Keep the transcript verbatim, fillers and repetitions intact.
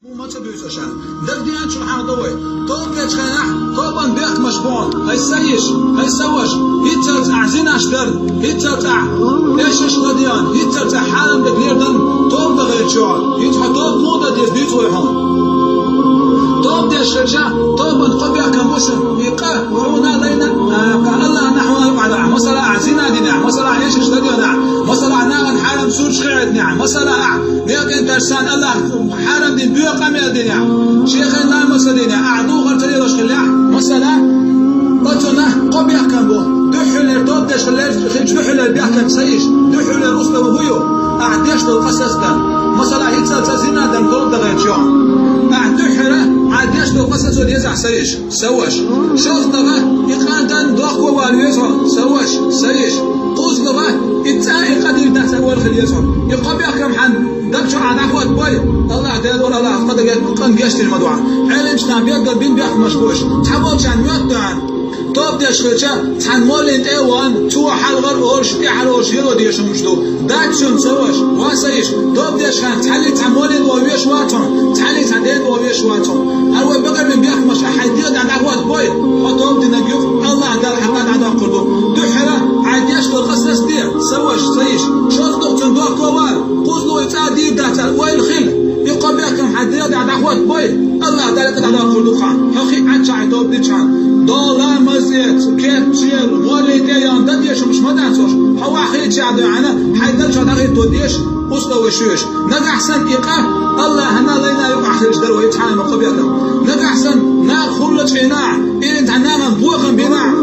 Муха ца буьйцу аша? Дагадеанчул хьан до вай. Тоба дечу хенахь, тобан бехкамаш бохьу. Хьай са йиш, хьай са ваша, хӀинццалц ахь зинаш дар, хӀинццалц ахь эшаш ладеана, хӀинццалц ахь хьарам даг лердан тоба дан гӀерташ йохьу. ХӀинца хьо тоба муха дан деза дуьйцу вай хьуна. Тоба деш хилча, тобан кхо бехкам бу шуна. И къа хьуна лайна, а, Аллахьа нахьван юкъахь дан. Масала, ахь зина динехь, масала, ахь эшаш ладеанехь, масала, ахь нахана хьарам сурташ кхиънехь, масала, ахь некъан таш сан Аллахь хьарам дина боьха къамел динехь, шен хенахь ламаз ца динехь, ахь духар ца лелош хиллехь, масала, оцунах кхо бехкам бу. Дуьххьарлера тоба деш хилча, дуьххьарлера бехкам са йиш, дуьххьарлера условие хӀун ю? Ахь деш долу къа сацадан. Масала, хӀинццалц зина дан тоба дан гӀерташ йохьу. Ахь дуьххьара, ахь деш долу къа сацо деза ахь са йиш, са ваша. ШолгӀа, и къа дан дохко вала веза хьо, са ваша, са йиш. КхозлагӀа, и цӀа и къа дийр дац аьлла вала хила еза хьо. И кхо бехкам хьан даг чу ахь дӀахӀоттабой, Аллахь Дела вара, Аллахь кхо даге къа гечдийр ма ду хьан. Ӏеламчу наха беггал бина бехкамаш бу уьш. Цхьаболчарна моьтту хьан. Тоба деш хилча, цхьана моллин тӀе а вахана, цо хьалхара олуш, тӀаьхьара олуш лело дезаш хӀуманаш ду. Дац шуна, са ваша, ва са йиш, тоба деш хенахь, цхьаьллий цхьа моллин тӀе ван везаш вац хьуна, цхьаьллий цхьа ден тӀе ван везаш вац хьуна. Хьан вай бакъволу бехкамаш ахь хьайн дегӀан тӀехь дӀахӀоттабой, хьо тоба динарг ю, Аллахь Дала хьан къа дӀадоккхур ду. Дуьххьара, хьайн деш долу къа сацаде, са ваша, са йиш. ШолгӀа, цунна дохко вала, кхозлагӀа, и цӀа дийр дац аьлла ойла хила. И кхо бехкам хьайн дегӀан тӀехь дӀахӀоттабой, Аллахь Дала къа дӀадоккхур ду хьан. Хьо хи Ӏаччахь тоба дича хьан. Дола ламаз эца, кечъяла, моллин тӀе а яхана, дан дезаш хӀуманаш ма дац уьш. Хьо ваха хилча а дуьхьана, хьайн дан чохь дӀахӀитто дезаш, условие ю уьш. Нагахь санна и къа Аллахьана лайна юкъахь хилча дара вай цхьана ма кхо бехкам. Нагахь санна наха хӀумма чӀенахь, или цхьа нахана бохам бинахь,